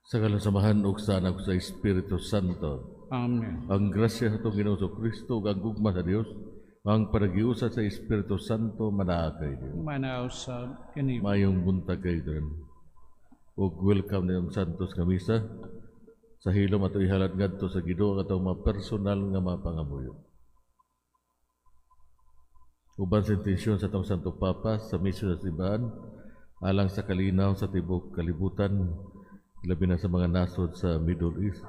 Sa ngalan sa Amahan ug sa Anak sa Espiritu Santo. Amen. Ang grasya sa atong Ginoong Kristo ug ang gugma sa Dios, ang panagiusa sa Espiritu Santo manaa kay Dios. Manaa usab kanimo. Maayong buntag kayo dyan. Ug welcome niyong Santos nga Misa. Sa hilom ato ihalad ngadto sa Ginoo ang atong mga personal nga mga pangamuyo. Uban sa intensyon sa atong Santo Papa sa misyon sa simbahan, alang sa kalinaw sa tibok kalibutan, labi na sa mga nasod sa Middle East,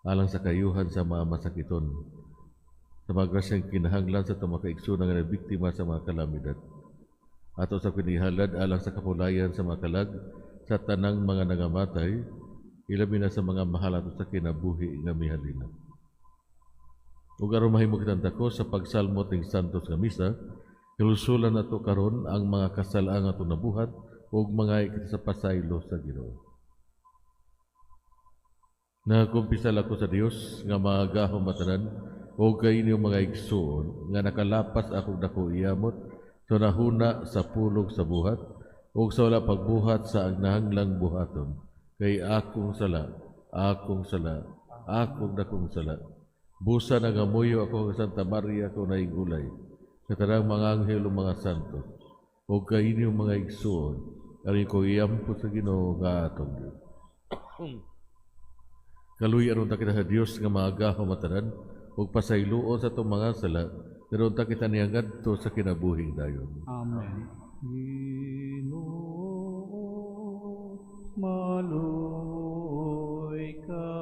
alang sa kayuhan sa mga masakiton, sa mga grasyang kinahanglan sa atong mga kaigsuonan nga biktima sa mga kalamidad. Ato sa pinihalad alang sa kapulayan sa mga kalag sa tanang mga nangamatay, ilabi na sa mga mahal ato sa kinabuhi nga mihalina. Ug aron mahimo kitang takos sa pagsalmot ning Santos nga Misa, kalusulan nato karon ang mga kasalaan atong nabuhat ug mga kita sa pasaylo sa Ginoo. Nagakumpisal ako sa Dios nga makagagahom matanan ug kay inyong mga igsuon nga nakalapas akong dako iyamot sa nahuna sa pulog sa buhat ug sa wala pagbuhat sa ang nahanglang buhaton, kay akong sala, akong sala, akong dakong sala. Busa nagamuyo ako nga Santa Maria ko naigulay sa tanang mga anghel ug mga santos ug kay inyong mga igsuon aron ko iampo sa Ginoo nga atong Dios. Kaluy aron ta kita sa Dios nga makagagahom matanan ug pasayloon sa atong mga sala, pero unta kita niya ngadto sa kinabuhing dayon. Amen. Ginoo, maluoy ka.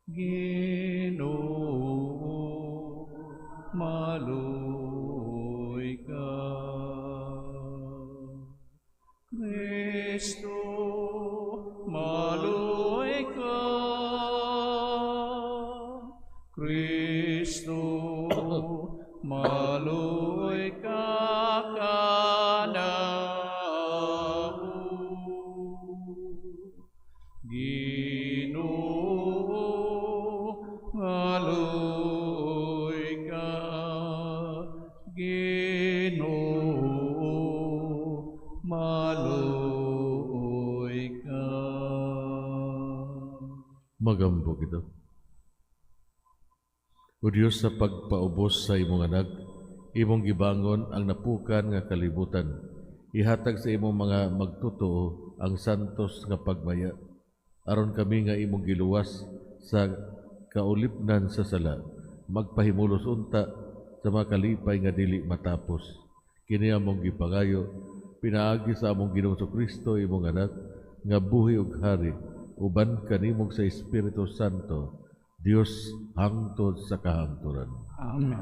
Ginoo, maluoy ka. Kristo, maluoy ka. Kristo, maluoy ka kanamo. Ginoo, maluoy ka. Ginoo, maluoy ka. Magampo kita. O Dios, sa pagpaubos sa imong anak, imong gibangon ang napukan nga kalibutan. Ihatag sa imong mga magtotoo ang santos nga pagmaya. Aron kami nga imong giluwas sa kaulipnan sa sala, magpahimulos unta sa mga kalipay nga dili matapos. Kini among gipangayo, pinaagi sa among Ginoong Kristo, imong anak, nga buhi ug hari, uban kanimo sa Espiritu Santo, Dios hangtod sa kahangturan. Amen.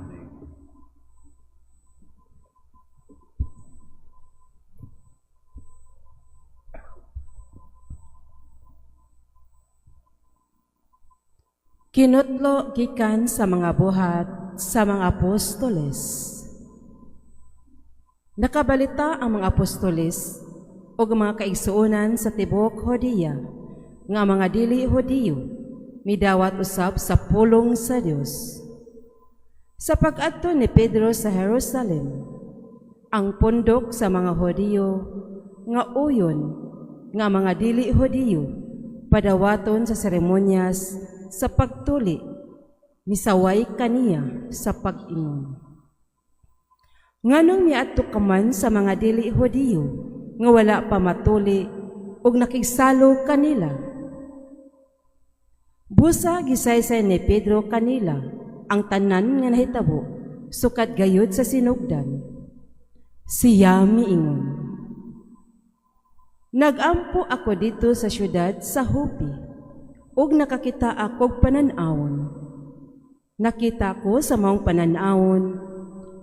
Kinutlo gikan sa mga buhat sa mga apostoles. Nakabalita ang mga apostoles ug ang mga kaigsuonan sa tibuok Judea nga ang mga dili Hudiyo midawat usab sa pulong sa Dios. Sa pag-adto ni Pedro sa Jerusalem, ang pundok sa mga Hudiyo nga uyon nga mga dili Hudiyo padawaton sa seremonyas sa pagtuli, misaway kaniya sa pag-ingon. Nganong miadto ka man sa mga dili Hudiyo nga wala pa matuli ug nakigsalo kanila? Busa gisaysay ni Pedro kanila ang tanan nga nahitabo sukad gayud sa sinugdan. Siya miingon, "Nagampo ako didto sa syudad sa Jope ug nakakita akog panan-awon. Nakita ko sa maong panan-awon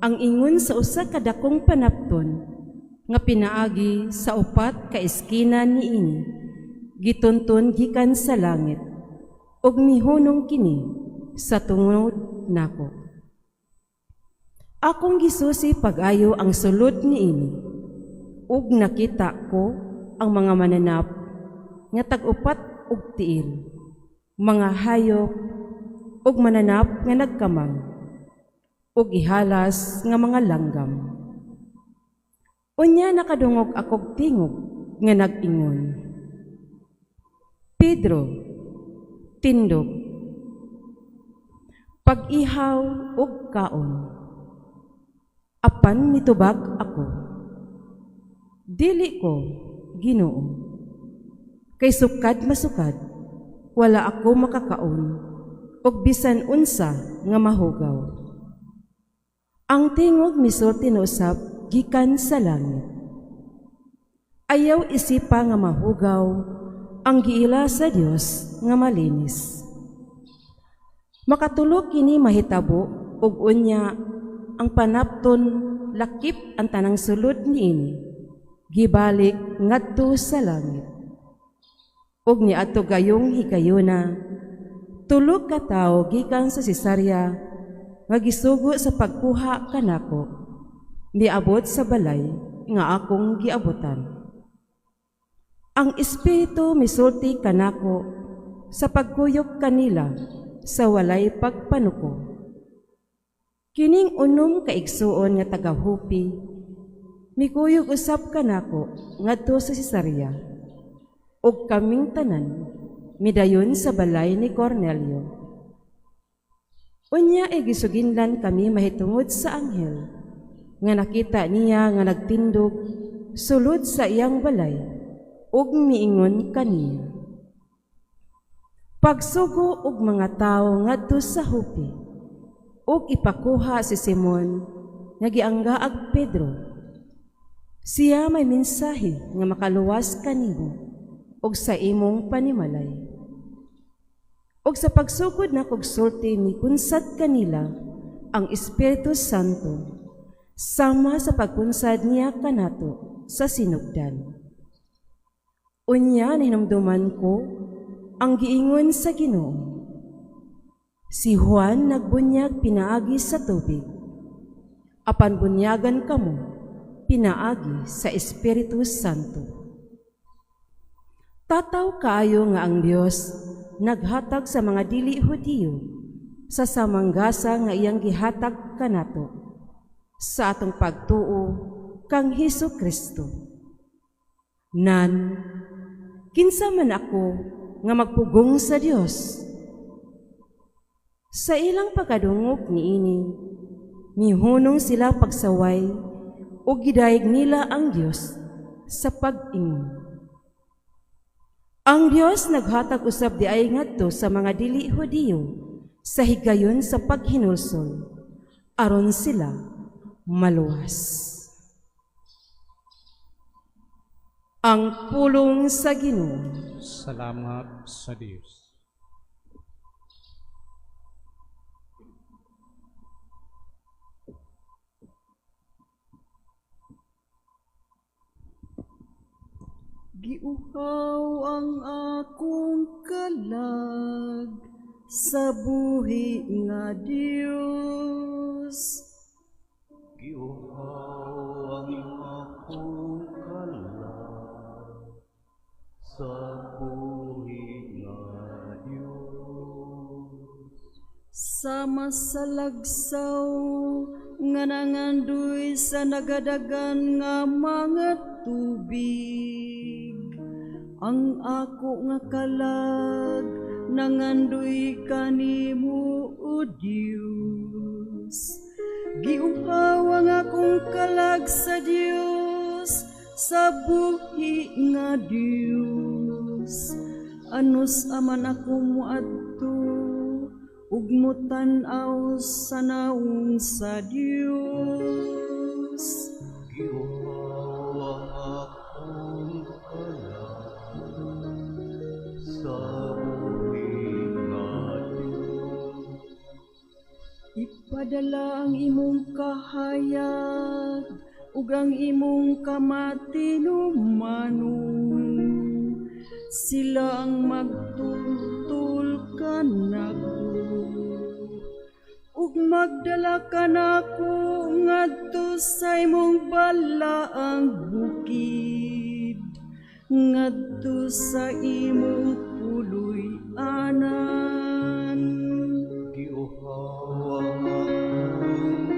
ang ingon sa usa ka dakong panapton nga pinaagi sa upat ka eskina niini, gitunton gikan sa langit ug mihunong kini sa tungod nako. Akong gisusi pag-ayo ang sulod niini ug nakita ko ang mga mananap nga tag-upat og tiil, mga hayop ug mananap nga nagkamang ug ihalas nga mga langgam. Unya nakadungog akog tingog nga nag-ingon, Pedro, tindog. Pag-ihaw og kaon. Apan mitubag ako, dili ko, Ginoo. Kay sukad masukad, wala ako makakaon og bisan unsa nga mahugaw. Ang tingog misulti na usab gikan sa langit. Ayaw isipa nga mahugaw ang giila sa Dios nga malinis. Makatulo kini mahitabo ug unya ang panapton lakip ang tanang sulod niini gibalik ngadto sa langit. Ug niadto gayong higayuna, tulo ka tawo gikan sa Cesarea nga gisugo sa pagkuha kanako niabot sa balay nga akong giabotan. Ang Espiritu misulti kanako sa pagkuyog kanila sa walay pagpanuko. Kining 6 ka igsuon nga taga-Jope mikuyog usab kanako ngadto sa Cesarea, ug kaming tanan midayon sa balay ni Cornelio. Unya ay gisuginlan kami mahitungod sa anghel nga nakita niya nga nagtindog sulod sa iyang balay ug miingon kaniya. Pagsugo og mga tawo ngadto sa Jope ug ipakuha si Simon nga gianggaag Pedro. Siya may mensahe nga makaluwas kanimo ug sa imong panimalay. Ug sa pagsugod na kog sulti, mikunsad kanila ang Espiritu Santo sama sa pagkunsad niya kanato sa sinugdan. Unya nahinumduman ko ang giingon sa Ginoo. Si Juan nagbunyag pinaagi sa tubig, apan bunyagan kamo pinaagi sa Espiritu Santo. Tataw kaayo nga ang Dios naghatag sa mga dili Hudiyo sa samang gasa nga iyang gihatag kanato sa atong pagtuo kang Hesus Kristo. Nan, kinsa man ako nga magpugong sa Dios? Sa ilang pagkadungog niini, mihunong sila pagsaway ug gidayeg nila ang Dios sa pag-ingon. Ang Dios naghatag usab diay ngadto sa mga dili Hudiyo sa higayon sa paghinulsol aron sila maluwas. Ang pulong sa Ginoo. Salamat sa Dios. Giuhaw ang akong kalag sa buhi nga Dios. Giuhaw ang akong kalag sa buhi nga Dios. Sama sa lagsaw nga nangandoy sa nagadagan nga mga tubig, ang ako nga kalag nangandoy kanimo, O Dios. Giuhaw ang akong kalag sa Dios, sa buhi nga Dios. Anos aman ako moadto ug motan-aw sa naong sa Dios. Giuhaw ang akong kalag sa buhi nga Dios. Ipadala ang imong kahayag ug ang imong kamatinumanon. Sila ang magtultul kanako ug magdala kanako ngadto sa imong balaang bukid, ngadto sa imong puloy-anan. Giuhaw ang akong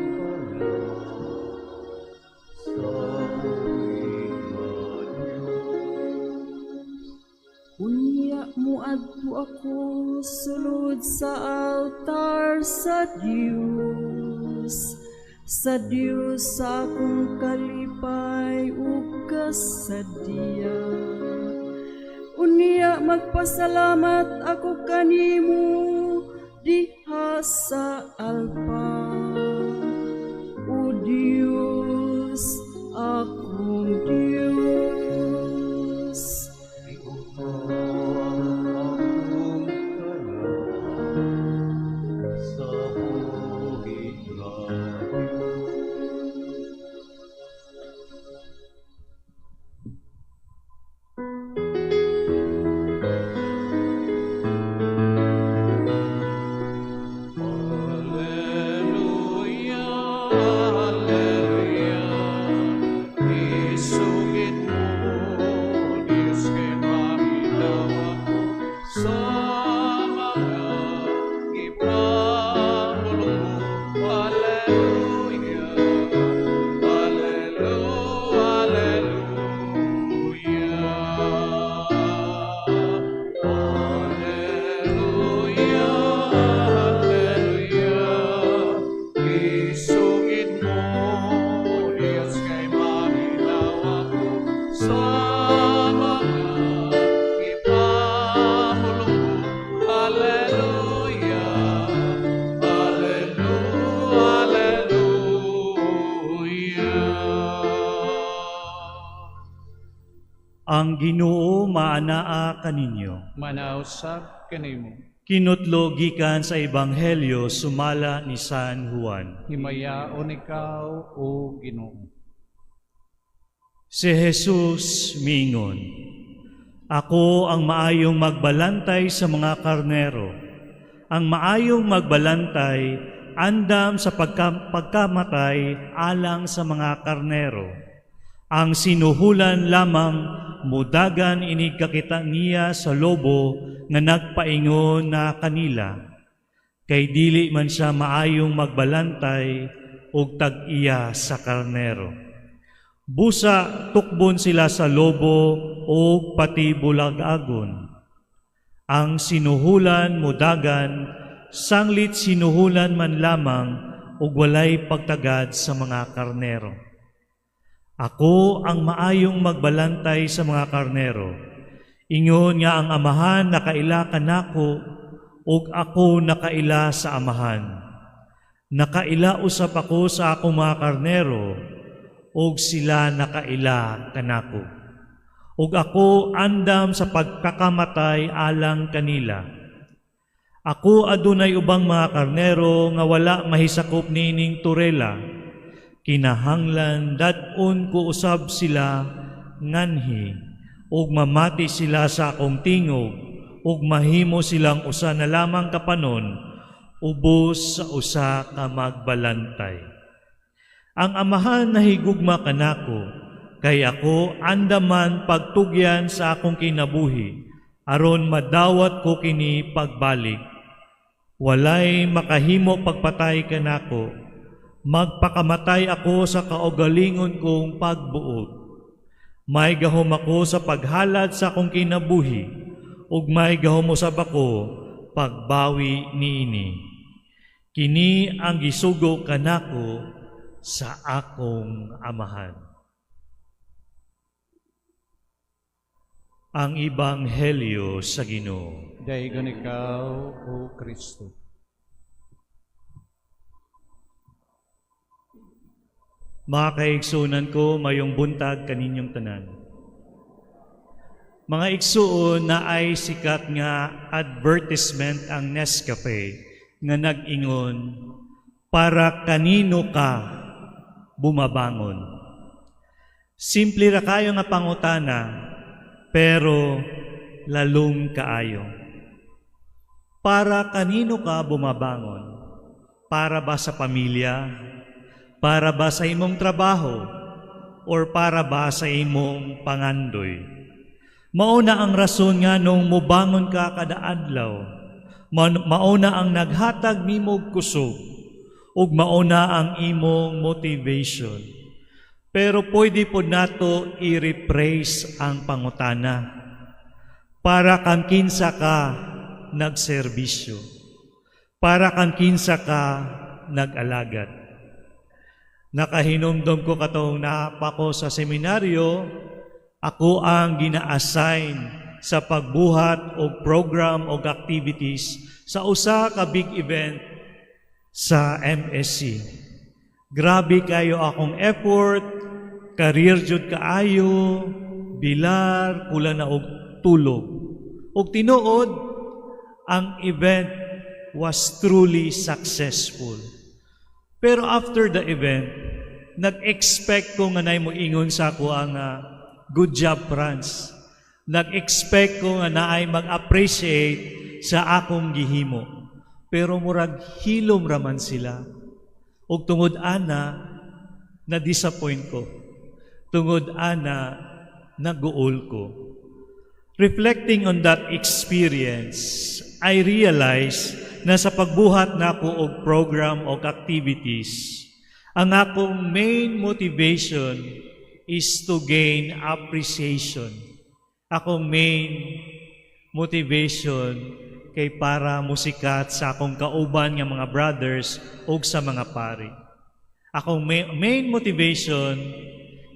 kalag sa buhi nga Dios. Unya muadto ako sulod sa altar sa Dios sa akong kalipay ug kasadya. Unya magpasalamat ako kanimo diha sa alpa. O Dios, akong Dios. Giupaw ang akong kalag sa buhi nga Dios. Alleluia, Alleluia. Isugid mo, Diyos, kay maminaw ako sa mga gipamulong mo. Alleluia, Alleluia, Alleluia. Alleluia, Alleluia. Isugid mo, Diyos, kay maminaw ako sa mga gipamulong mo. Alleluia, Alleluia, Alleluia. Ang Ginoo maanaa kaninyo. Maanaa usab kanimo. Kinutlo gikan sa Ebanghelyo sumala ni San Juan. Himayaon ikaw, o Ginoo. Si Jesus miingon, "Ako ang maayong magbalantay sa mga karnero. Ang maayong magbalantay andam sa pagkamatay alang sa mga karnero. Ang sinuhulan lamang mudagan inig kakita niya sa lobo nga nagpaingon na kanila. Kay dili man siya maayong magbalantay og tag-iya sa karnero. Busa tukbon sila sa lobo og pati bulagagon. Ang sinuhulan mudagan, sanglit sinuhulan man lamang og walay pagtagad sa mga karnero. Ako ang maayong magbalantay sa mga karnero. Ingon nga ang Amahan nakaila kanako ug ako nakaila sa Amahan. Nakaila usab ako sa akong mga karnero ug sila nakaila kanako. Ug ako andam sa pagkakamatay alang kanila. Ako adunay ubang mga karnero nga wala mahisakop niining torela. Kinahanglan dad-on ko usab sila nganhi ug mamati sila sa akong tingog ug mahimo silang usa na lamang kapanon ubos sa usa ka magbalantay. Ang Amahan nahigugma kanako, kay ako andaman pagtugyan sa akong kinabuhi, aron madawat ko kini pagbalik. Walay makahimo pagpatay kanako, magpakamatay ako sa kaugalingon kong pagbuot. May gahom ako sa paghalad sa akong kinabuhi, ug may gahom usab ako pagbawi niini. Kini ang gisugo kanako sa akong Amahan. Ang Ebanghelyo sa Ginoo. Daigon ikaw, O Kristo. Mga kaigsunan ko, mayong buntag kaninyong tanan. Mga igsuon na ay sikat nga advertisement ang Nescafe nga nag-ingon, para kanino ka bumabangon? Simple ra kayo nga pangutana, pero lalong kaayo. Para kanino ka bumabangon? Para ba sa pamilya? Para ba sa imong trabaho? Or para ba sa imong pangandoy? Mauna ang rason nga nung mubangon ka kada adlaw. Mauna ang naghatag nimog kusog ug mauna ang imong motivation. Pero pwede po nato i-rephrase ang pangutana. Para kang kinsa ka nagserbisyo? Para kang kinsa ka nag-alagad? Nakahinumdom ko katong naa pa ko sa seminaryo, ako ang gina-assign sa pagbuhat og program og activities sa usa ka big event sa MSC. Grabe kayo akong effort, career jud kaayo, bilar, kulang na og tulog. Og tinuod, ang event was truly successful. Pero after the event, nag-expect ko nga naay mo ingon sa ako ang "Good job, Franz." Nag-expect ko nga naay mag-appreciate sa akong gihimo. Pero murag hilom raman sila. Ug tungod ana, na-disappoint ko. Tungod ana, naguol ko. Reflecting on that experience, I realize na sa pagbuhat nako og program o activities, ang akong main motivation is to gain appreciation. Akong main motivation kay para musikat sa akong kauban nga mga brothers ug sa mga pari. Akong main motivation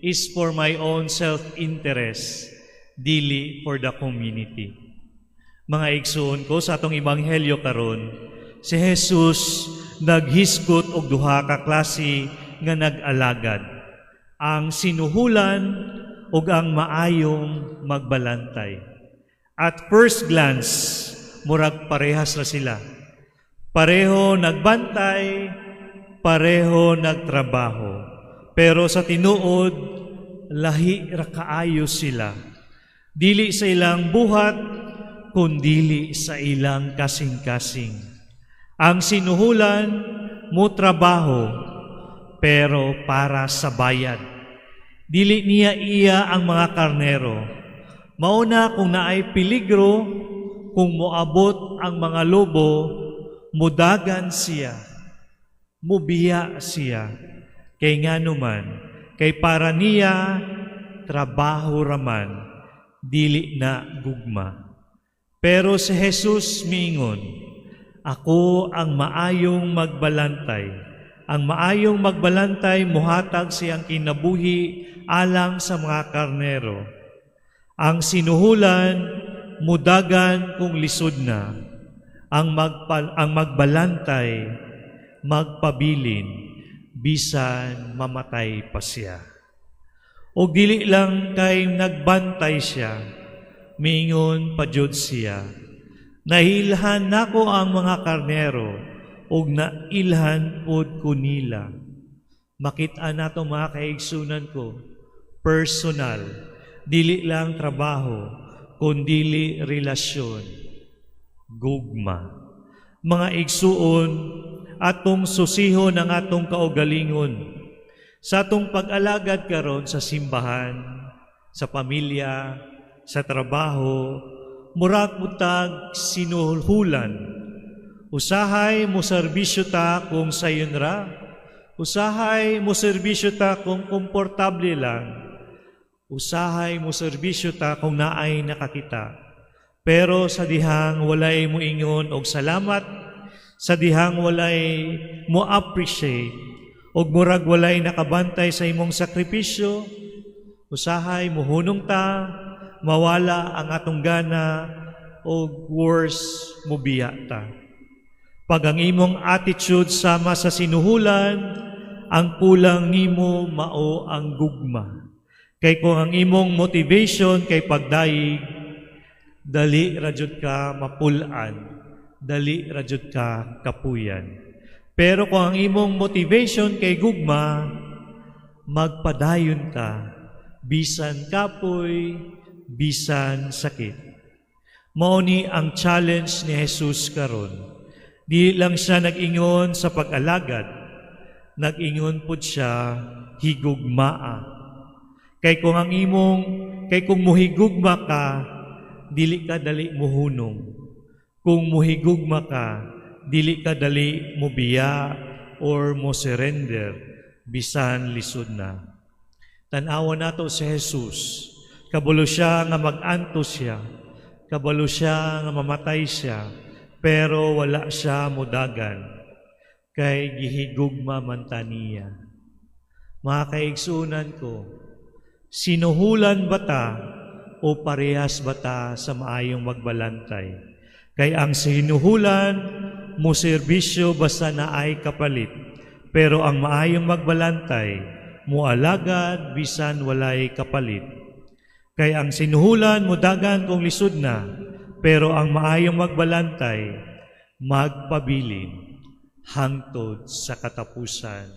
is for my own self-interest, dili for the community. Mga igsuon ko, sa atong ebanghelyo karon, si Jesus naghisgot og duha ka klase nga nag-alagad: ang sinuhulan ug ang maayong magbalantay. At first glance, murag parehas ra sila. Pareho nagbantay, pareho nagtrabaho. Pero sa tinuod, lahi ra kaayo sila. Dili sa ilang buhat, kundili sa ilang kasing-kasing. Ang sinuhulan mo trabaho, pero para sa bayad. Dili niya iya ang mga karnero. Mauna kung naay peligro, kung moabot ang mga lobo, mudagan siya, mubiya siya. Kay nga naman, kay para niya, trabaho raman, dili na gugma. Pero si Jesus miingon, "Ako ang maayong magbalantay. Ang maayong magbalantay muhatag siyang kinabuhi alang sa mga karnero. Ang sinuhulan mudagan kung lisod na. Ang magbalantay magpabilin bisan mamatay pa siya." O dili lang kay nagbantay siya, miingon pa jud siya, "Nailhan nako ang mga karnero ug nailhan pod ko nila." Makita nato, mga kaigsunan ko, personal, dili lang trabaho, kundili relasyon, gugma. Mga igsuon, atong susihon ang atong kaugalingon sa atong pag-alagad karon sa simbahan, sa pamilya, sa trabaho, murag tag sinuhulan. Usahay mo serbisyo ta kung sayon ra, usahay mo serbisyo ta kung komportable lang, usahay mo serbisyo ta kung naay nakakita. Pero sa dihang walay mo ingon og salamat, sa dihang walay mo appreciate, og murag walay nakabantay sa imong sakripisyo, usahay muhunong ta, mawala ang atong gana, og worse, mubiya ta. Pag ang imong attitude sama sa sinuhulan, ang kulang nimo mao ang gugma. Kay kung ang imong motivation kay pagdayig, dali ra jud ka mapul-an, dali ra jud ka kapuyan. Pero kung ang imong motivation kay gugma, magpadayon ka, bisan kapoy, bisan sakit. Mao ni ang challenge ni Jesus karon. Di lang siya nag-ingon sa pag-alagad, nag-ingon pud siya higugmaa. Kay kung muhigugma ka, dili ka dali muhunong. Kung muhigugma ka, dili ka dali mubiya or mo surrender bisan lisod na. Tan-awa nato si Jesus. Kabalo siya nga mag-antos siya. Kabalo siya nga mamatay siya, pero wala siya mudagan, kay gihigugma man ta niya. Mga kaigsunan ko, sinuhulan ba ta o parehas ba ta sa maayong magbalantay? Kay ang sinuhulan mo serbisyo basta naay kapalit, pero ang maayong magbalantay mualagad bisan walay kapalit. Kay ang sinuhulan mudagan kung lisod na, pero ang maayong magbalantay magpabilin hangtod sa katapusan.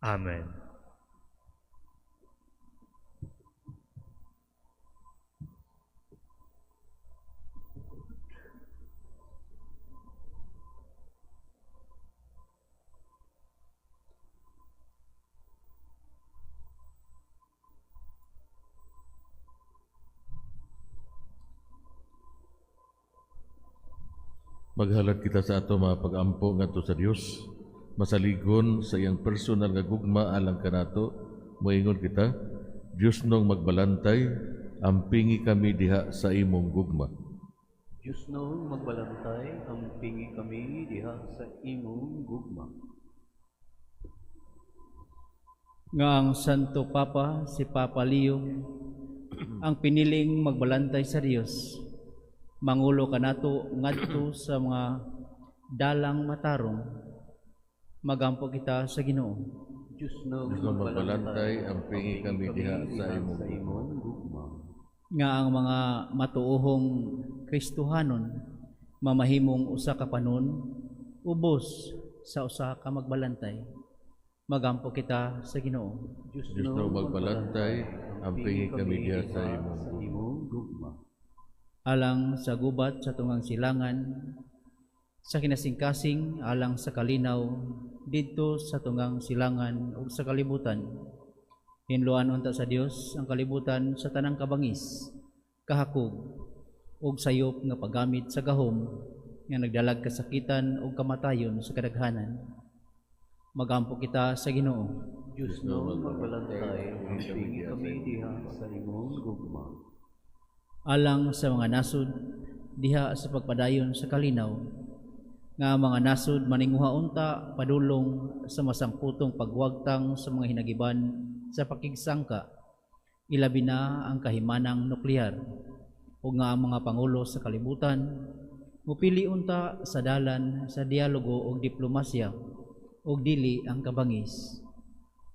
Amen. Maghalad kita sa ato mga pag-ampo ngadto sa Dios, masaligon sa iyang personal nga gugma alang kanato. Moingon kita, Dios nong magbalantay, ampingi kami diha sa imong gugma. Dios nong magbalantay, ampingi kami diha sa imong gugma. Nga ang Santo Papa, si Papa Leo, ang piniling magbalantay sa Dios, mangulo kanato ngadto sa mga dalang matarong. Magampo kita sa Ginoo. Dios nong magbalantay, ampingi kami diha sa imong gugma. Nga ang mga matuohong Kristohanon mamahimong usa ka panon ubos sa usa ka magbalantay. Magampo kita sa Ginoo. Dios nong magbalantay, ampingi kami diha sa imong gugma. Alang sa gubat sa tungang silangan, sa kinasingkasing alang sa kalinaw didto sa tungang silangan ug sa kalibutan. Hinloan unta sa Dios ang kalibutan sa tanang kabangis, kahakog ug sayop nga paggamit sa gahom nga nagdalag kasakitan ug kamatayon sa kadaghanan. Magampo kita sa Ginoo. Dios nong magbalantay, ampingi kami diha sa imong gugma. Alang sa mga nasod diha sa pagpadayon sa kalinaw, nga mga nasod maninguha unta padulong sa masangputong pagwagtang sa mga hinagiban sa pakigsangka, ilabi na ang kahimanang nuklear, ug nga ang mga pangulo sa kalibutan mupili unta sa dalan sa dialogo ug diplomasya ug dili ang kabangis.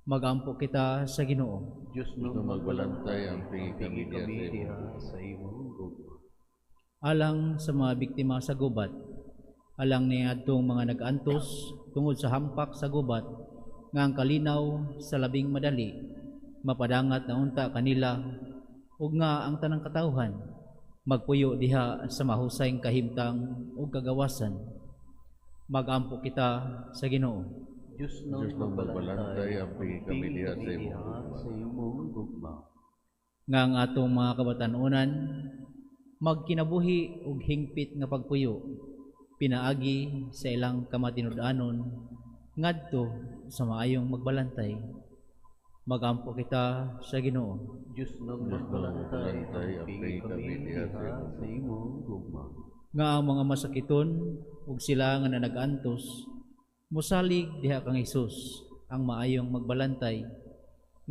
Magampo kita sa Ginoo. Dios nong magbalantay, ampingi kami diha sa imong gugma. Alang sa mga biktima sa gubat, alang niadtong mga nag-antos tungod sa hampak sa gubat, nga ang kalinaw sa labing madali mapadangat na unta kanila, ug nga ang tanang katawhan magpuyo diha sa mahusay kahimtang ug kagawasan. Magampo kita sa Ginoo. Dios nong magbalantay, ampingi kami diha sa imong gugma. Nga ang atong mga kabatan-onan magkinabuhi og hingpit nga pagpuyo pinaagi sa ilang kamatinud-anon ngadto sa maayong magbalantay. Magampo kita sa Ginoo. Dios nong magbalantay, ampingi kami diha sa imong gugma. Nga ang mga masakiton ug sila nga nanagantos musalig diha kang Hesus ang maayong magbalantay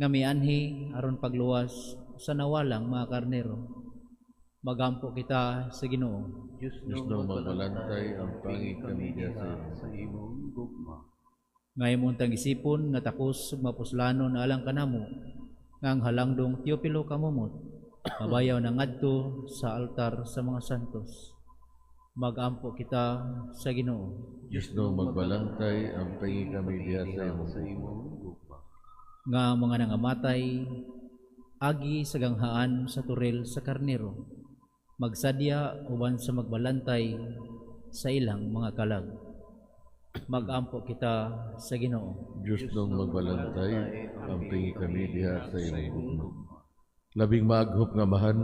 nga mianhi aron pagluwas sa nawalang mga karnero. Magampo kita sa Ginoo. Dios nong magbalantay, ampingi kami diha sa imong gugma. Nga imong tang-isipon nga takos ug mapuslanon alang kanamo nga ang halangdong Teopilo kamumot mabayaw na ngadto sa altar sa mga santos. Magampo kita sa Ginoo. Dios nong magbalantay, ampingi kami diha sa imong gugma. Nga ang mga nangamatay agi sa ganghaan sa turil sa karnero, magsadya uban sa magbalantay sa ilang mga kalag. Magampo kita sa Ginoo. Dios nong magbalantay, ampingi kami diha sa imong gugma. Labing maaghop nga Amahan,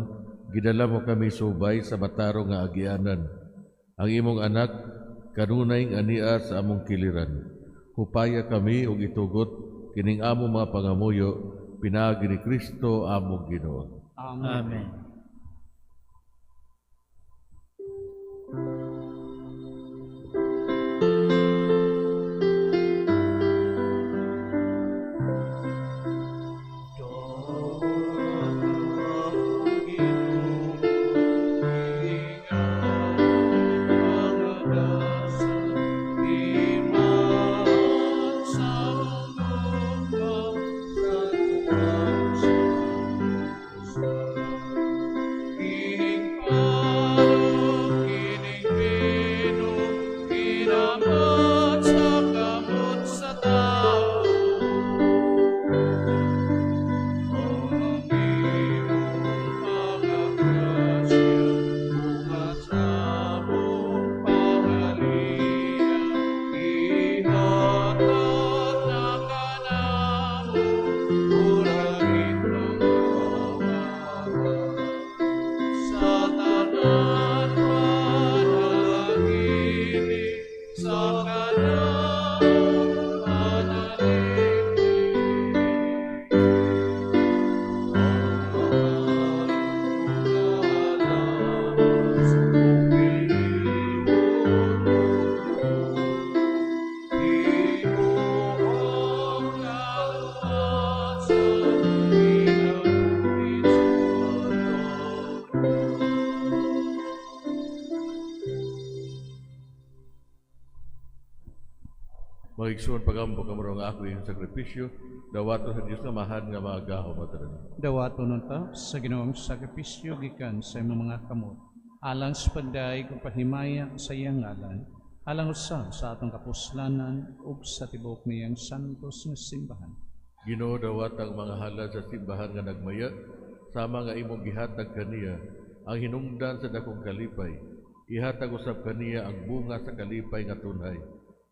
gidala mo kami subay sa matarong nga agianan. Ang imong anak kanunay ania sa among kiliran. Hupaya kami og itugot kining among mga pangamuyo pinaagi ni Kristo among Ginoo. Amen. Mga igsoon, pagampo kamo nga ako iyong sakripisyo, dawaton sa Dios nga Amahan nga magahom matanan. Dawaton unta sa Ginoong sakripisyo gikan sa imong mga kamot, alang sa pagdayeg ug pahimaya sa iyang ngalan, alang usab sa atong kapuslanan ug sa tibuok niyang santos nga simbahan. Ginoo, dawat ang mga halad sa simbahan nga nagmaya, sama nga imong gihatag kaniya ang hinungdan sa dakong kalipay. Ihatag usab kaniya ang bunga sa kalipay nga tunhay.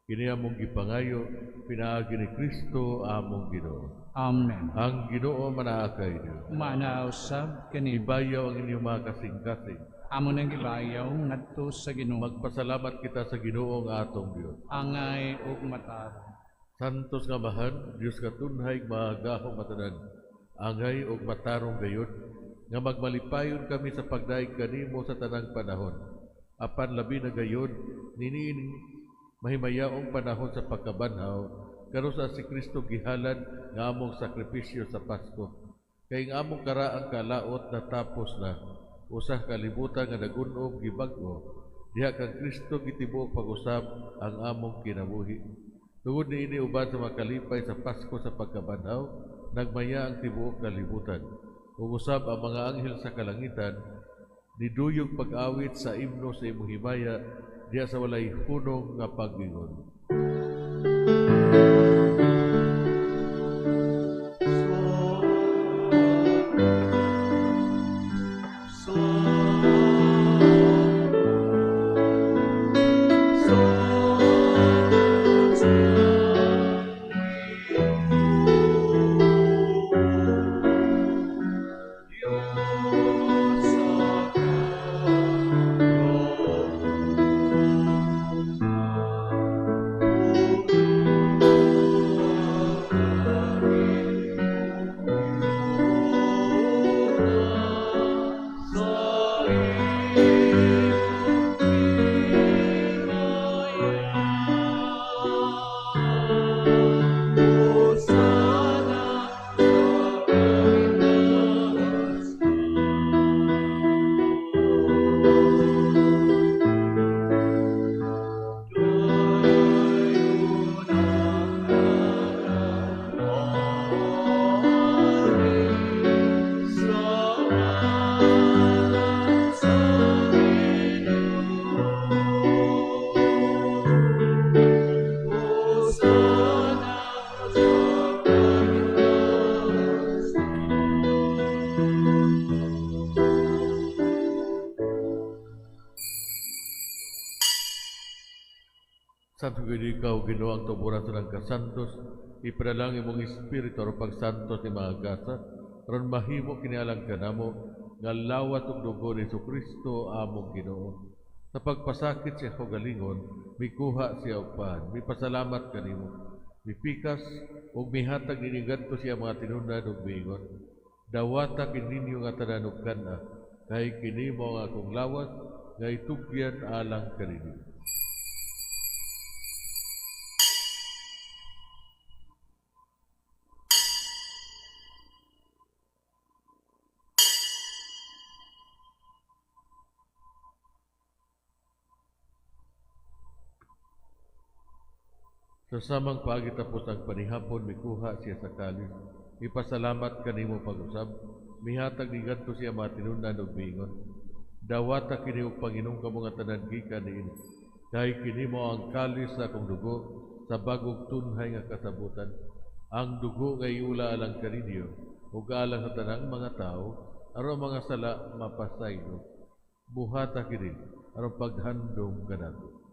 Kini among gipangayo pinaagi ni Kristo among Ginoo. Amen. Ang Ginoo manaa kay Dios. Manaa usab kanimo. Ibayaw ang inyong mga kasing-kasing. Amo nang gibayaw ngadto sa Ginoo. Magpasalamat kita sa Ginoo nga atong Dios. Angay ug matarong. Santos nga Amahan, Dios nga tunhay magahom matanan, angay ug matarong gayud nga magmalipayon kami sa pagdaig kanimo sa tanang panahon. Apan labi na gayud niini mahimayaong panahon sa pagkabanhaw, karon sa si Kristo gihalad nga among sakripisyo sa Pasko. Kay ang among karaang kalaot natapos na, usa ka kalibutan nga nagun-og gibag-o, diha kang Kristo gitibuok pag-usab ang among kinabuhi. Tungod niini uban sa makalipay sa Pasko sa pagkabanhaw, nagmaya ang tibuok kalibutan. Ug usab ang mga anghel sa kalangitan, niduyog pag-awit sa imno sa imong himaya, diha sa walay hunong nga pag-ingon. Santo gid ikaw, Ginoo, ang tuburan sa ng kasantos, ipadalangin imong espiritu aron pagsantos ni mga gasa, aron mahimo kini alang kanamo nga lawat ug dugo ni Hesukristo among Ginoo. Sa pagpasakit siya kaugalingon, mikuha siya og pan, mipasalamat kanimo, mipikas ug mihatag niini ngadto siya mga tinun-an ug miingon, dawata kininyo nga tanan og kan-a, kay kini mao ang akong lawas nga itugyan alang kaninyo. Sa samang paagi tapos ang panihapon, mikuha siya sa kalis. Ipasalamat kanimo pag-usab, mihatag ni ngadto siya mga tinun-an ug miingon, dawata kini og panginom kamo nga tanan gikan niini, kay kini mao ang kalis sa akong dugo sa bagong tunhay nga kasabutan. Ang dugo nga iula alang kaninyo ug alang sa tanang mga tawo, aron mga sala mapasaylo. Buhata kini aron paghandom kanato.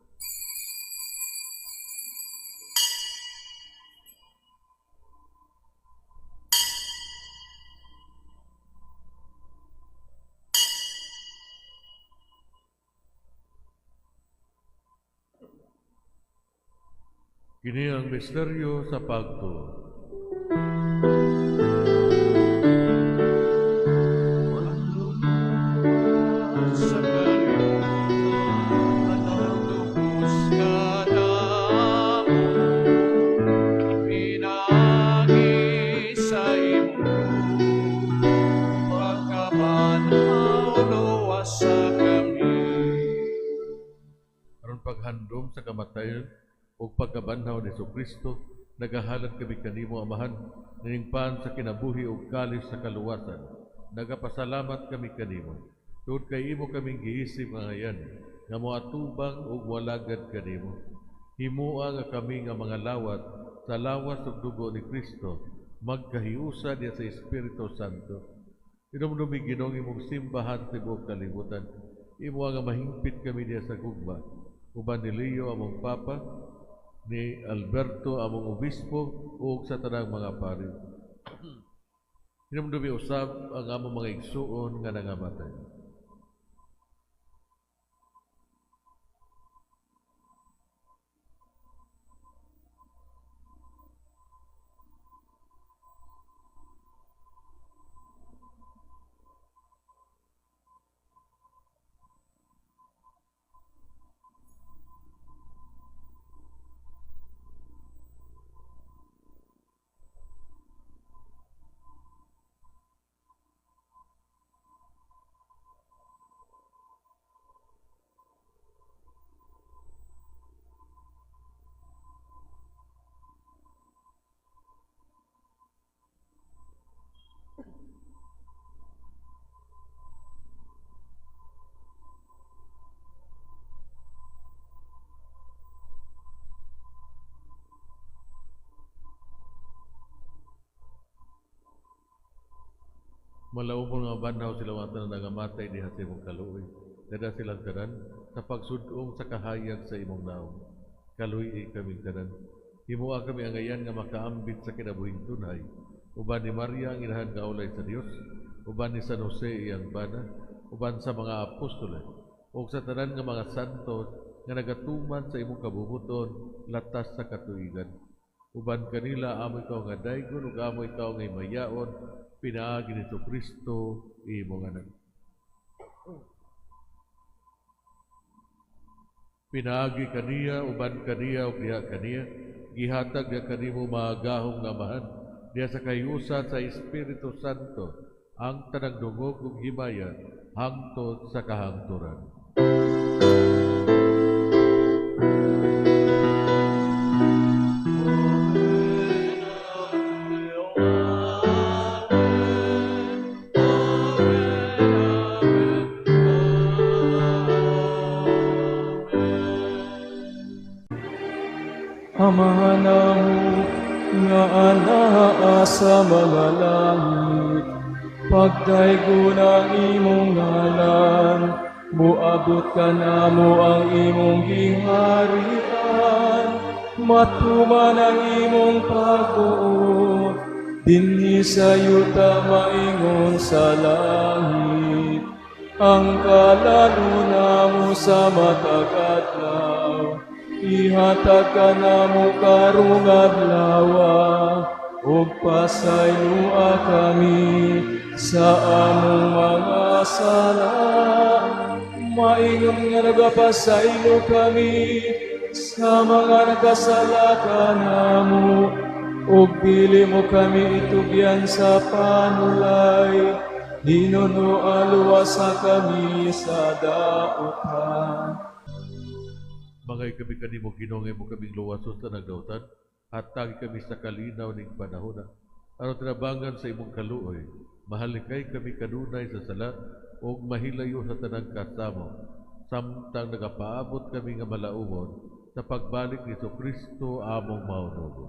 Kini ang misteryo sa pagtuo. Sa kalibutan, kanamo, pinaagi sa imong pagkabanhaw, luwasa kami. Aron paghandom sa kamatayon ug pagkabanhaw ni Kristo, nagahalad kami kanimo, Amahan, nining pan sa kinabuhi ug kalis sa kaluwasan. Nagapasalamat kami kanimo tungod kay imo kaming giisip nga ngayan nga moatubang ug walagad kanimo. Himoa nga kami nga mga lawat sa lawas ug dugo ni Kristo magkahiusa diha sa Espiritu Santo. Hinumdumi, Ginoo, imong simbahan sa tibuok kalibutan. Imo nga mahingpit kami diha sa gugma uban ni Leo among Papa, ni Alberto among Obispo, ug sa tanang mga pari. Hinumdumi usab ang among mga igsuon nga nangamatay. Malaumon nga banhaw sila ang tanan nangamatay diha sa imong kaluoy. Dada silang tanan sa pagsudong sa kahayag sa imong naong. Kaluoy kaming tanan. Himoa kami angayan nga makaambit sa kinabuhing tunhay. Uban ni Maria ang inahan nga ulay sa Dios, uban ni San Jose iyang bana, uban sa mga apostoles, ug sa tanan nga mga santo nga nagatuman sa imong kabubuton latas sa katuigan. Uban kanila amo ikaw nga daygon ug amo ikaw nga himayaon pinaagi ni Kristo imong anak. Pinaagi kaniya, uban kaniya ug diha kaniya, gihatag niya kanimo magahom nga Amahan diha sa kahiusan sa Espiritu Santo ang tanang dungog ug himaya hangtod sa kahangturan. Amahan namo nga anaa sa mga langit, pagdaygon ang imong ngalan, moabot kanamo ang imong giharian, matuman ang imong pagbuot, dinhi sa yuta maingon sa langit. Ang kalaluna namo sa matag adlaw, ihatag kanamo karong adlaw, ug pasayloa kami sa among mga sala, maingon nga nagapasaylo kami sa mga nagkasala kanamo, ug dili mo kami itugyan sa panulay, hinunoa luwasa kami sa dautan. Mangay kami kanimo, Ginoo, nga imo kaming luwason sa nagdautan, hatagi kami sa kalinaw ning panahona. Aron tinabangan sa imong kaluoy, mahalikay kami kanunay sa sala ug mahilayo sa tanang kasamo, samtang nagapaabot kami nga malauhon sa pagbalik ni Kristo among Maonubo.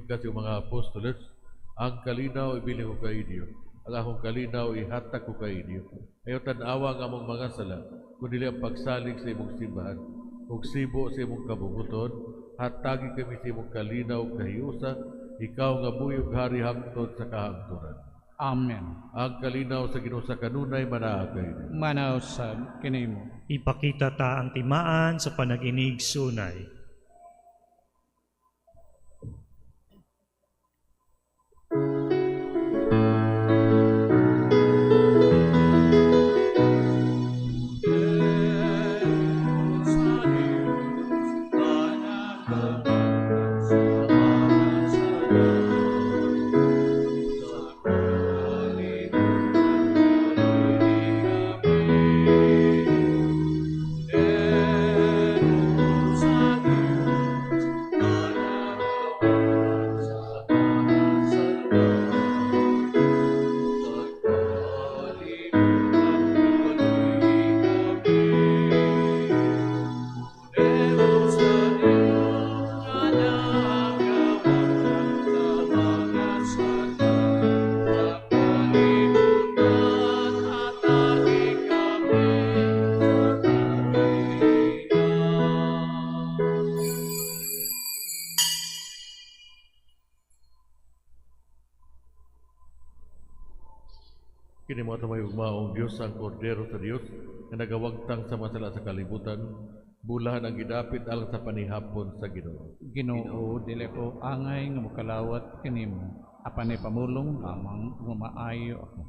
Kasi mga apostoles, ang kalinaw ibili ko kay inyo, ang akong kalinaw ihatag ko kay inyo. Ayaw tan-awa ang among mga sala, kundi ang pagsalig sa imong simbahan, ug sibo sa imong kabubuton, hatagi kami sa imong kalinaw kahiusa, ikaw nga buyog hari hangtod sa kahangturan. Amen. Ang kalinaw sa Ginoo sa kanunay manaa kay. Manaw sab kanimo. Ipakita ta ang timaan sa panag-inig sunay. Kini mo may ugmaong Dios ang Kordero sa Dios nga nagawagtang sa mga sala sa kalibutan, bulahan ang gidapit alang sa panihapon sa Ginoo. Ginoo, dili ko angay nga mokalawat kanimo, apan ipamulong lamang nga maayo ako.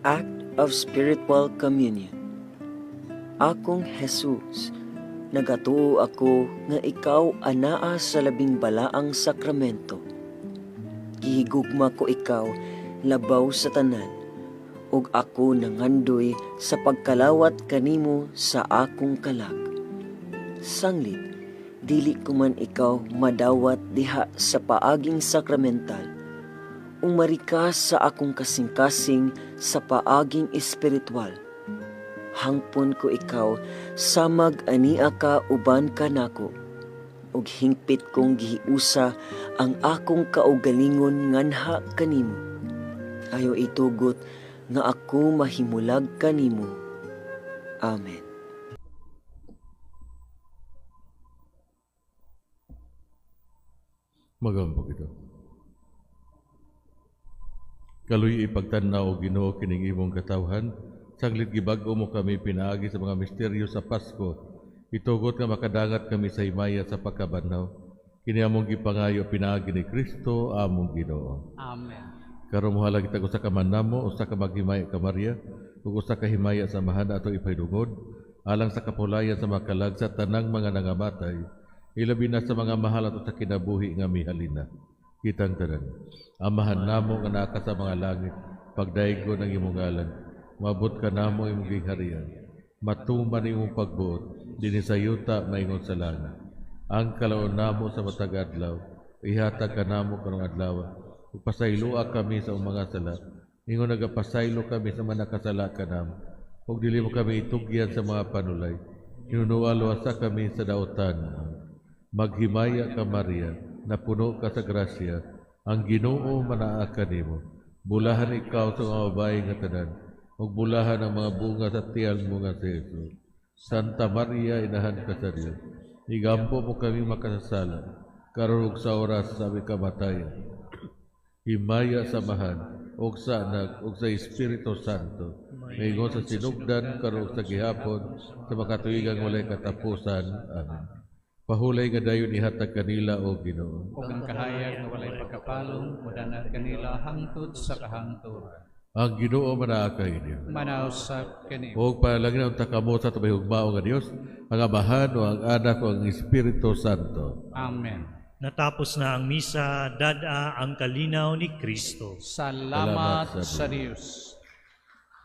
Act of Spiritual Communion. Akong Jesus, nagatuo ako nga ikaw anaa sa labing balaang sakramento. Gihigugma ko ikaw labaw sa tanan, ug ako nangandoy sa pagkalawat kanimo sa akong kalag. Sanglit, dili ko man ikaw madawat diha sa paaging sakramental. Umari ka sa akong kasing-kasing sa paaging espiritual. Hangpon ko ikaw, samag ania ka uban ka nako. Ug hingpit kong gihiusa ang akong kaugalingon nganha kanimo. Ayaw itugot nga ako mahimulag kanimo. Amen. Magampok ito. Kaluy ipagtan-aw o Ginoo kining imong katawhan, sanglit gibag-o mo kami pinaagi sa mga misteryo sa Pasko. Itugot nga makadangat kami sa himaya sa pagkabanhaw. Kini among gipangayo pinaagi ni Kristo among Ginoo. Amen. Karon mohalad kita usa ka manamo, usa ka maghimaya ka Maria, ug usa ka himaya sa Amahan ato ipahinungod, alang sa kapulayan sa mga kalag sa tanang mga nangamatay, ilabi na sa mga mahal ato sa kinabuhi nga mihalina. Kitang tanan. Amahan namo nga naa ka sa mga langit, pagdaygon ang imong ngalan, maabot ka namo imong giharian, matuman imong pagbuot, dinhi sa yuta maingon sa langit. Ang kalaon namo sa matag adlaw, ihatag kanamo karong adlaw. Ug pasayloa kami sa mga sala, ingon nagapasaylo kami sa mga nakasala kanamo. Ug dili mo kami itugyan sa mga panulay, hinunuwa luwasa kami sa dautan. Maghimaya ka Maria, napuno ka sa grasya, ang Ginoo manaa kanimo. Bulahan ikaw sa mga babae nga tanan, ug bulahan ang mga bunga sa tiyan mo nga si Jesus. Santa Maria, inahan ka sa Dios, igampo mo kami makasasala, karon ug sa oras sa aming kamatayan. Himaya sa Amahan, ug sa Anak, ug sa Espiritu Santo, maingon sa sinugdan, karon ug sa gihapon, sa makatuigang walay katapusan. Amen. Pahulay nga dayon ihatag kanila o Ginoo. Ug ang kahayag nga walay pagkapalong modanad kanila hangtod sa kahangturan. Ang Ginoo manaa kaninyo. Manaw sab kanimo. Ug panalangin unta kamo sa atong hugmao nga Dios, ang Amahan o ang Anak o ang Espiritu Santo. Amen. Natapos na ang misa, dad-a ang kalinaw ni Kristo. Salamat sa Dios.